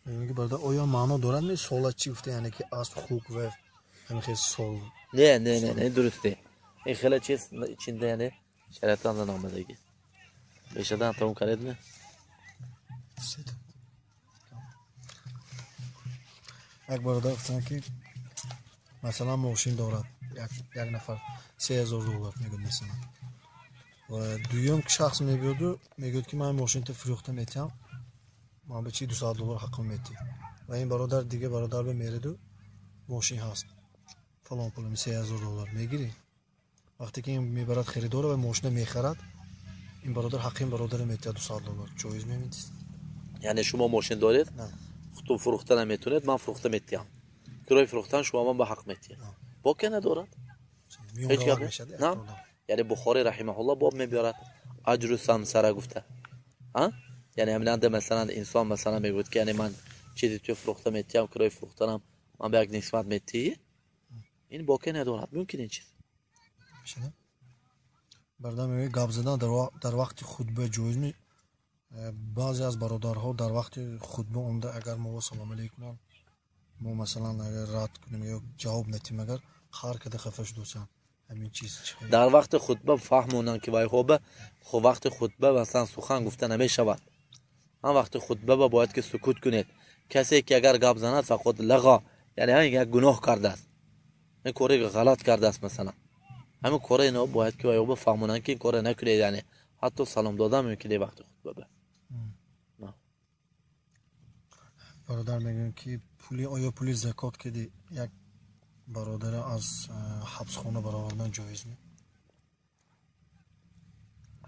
Мегӯям, бародар, оё маъно дорад ми сола чӣ гуфта, яъне ки асп, хук ва ҳамин хел сол? Не, не, не, не, дурусте. Ин хеле чиз чинда, яъне шариатан омадагӣ. Бешадан тамом кардед ме? Як бародар гуфтанд, ки масалан мошин дорад як нафар $3000 мегӯяд масалан, ва дуюм шахс мебиёду мегӯяд, ки ман мошинта фурӯхта метиҳам, ман ба чи $200 ҳаққам метиҳ. Ва ин бародар дига бародар ба мераду мошин ҳаст фалон пул $3000 мегирӣ. Вақте ки ин мебарад харидора ва мошина мехарад, ин бародар ҳаққи ин бародарро метиҳад $200. Ҷоиз мемедист? Яъне шумо мошин доред, худтон фурӯхта наметавонед, ман фурӯхта метиҳам, кирои фурӯхтан шумо ман ба ҳақ метиҳед. Боке надорад, ҳеҷ гап на. Яъне Бухори раҳимаҳулло боб мебиёрад аҷру самсара гуфта, яъне ҳаминанда масалан инсон масалан мегӯяд, ки яъне ман чизи ту фурӯхта метиҳам, кирои фурӯхтанам ман ба як нисбат метиҳӣ, ин боке надорад, мумкин ин чиз. Бародар мегӯяд, гап задан дар вақти хутба ҷоиз ми? Баъзе аз бародарҳо дар вақти хутба омда, агар мо салом алейк кунанд, мо масалан агар рад кунем ё ҷавоб натиҳем, агар қаҳр карда хафа шудосанд, ҳамин чиз дар вақти хутба фаҳмонанд, ки вайҳоба вақти хутба масалан сухан гуфта намешавад. Ҳам вақти хутба ба бояд ки сукут кунед. Касе ки агар гап занад, фақат лағо, яъне ҳамин як гуноҳ кардааст, ин кори ғалат кардааст масалан. Ҳамин кора ино бояд ки вайҳоба фаҳмонанд, ки ин кора накунед, яъне ҳатто салом додан мумкин не вақти хутба. Бародар мегӯянд, ки пули оё пули закот киди як бародара аз ҳабсхона баровардан ҷоиз ме?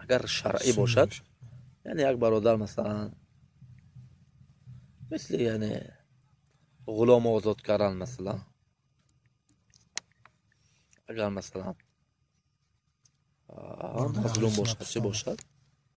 Агар шаръӣ бошад, яъне як бародар масалан мисли яъне ғулом озод кардан масалан, агар масалан мазлум бошад, чӣ бошад.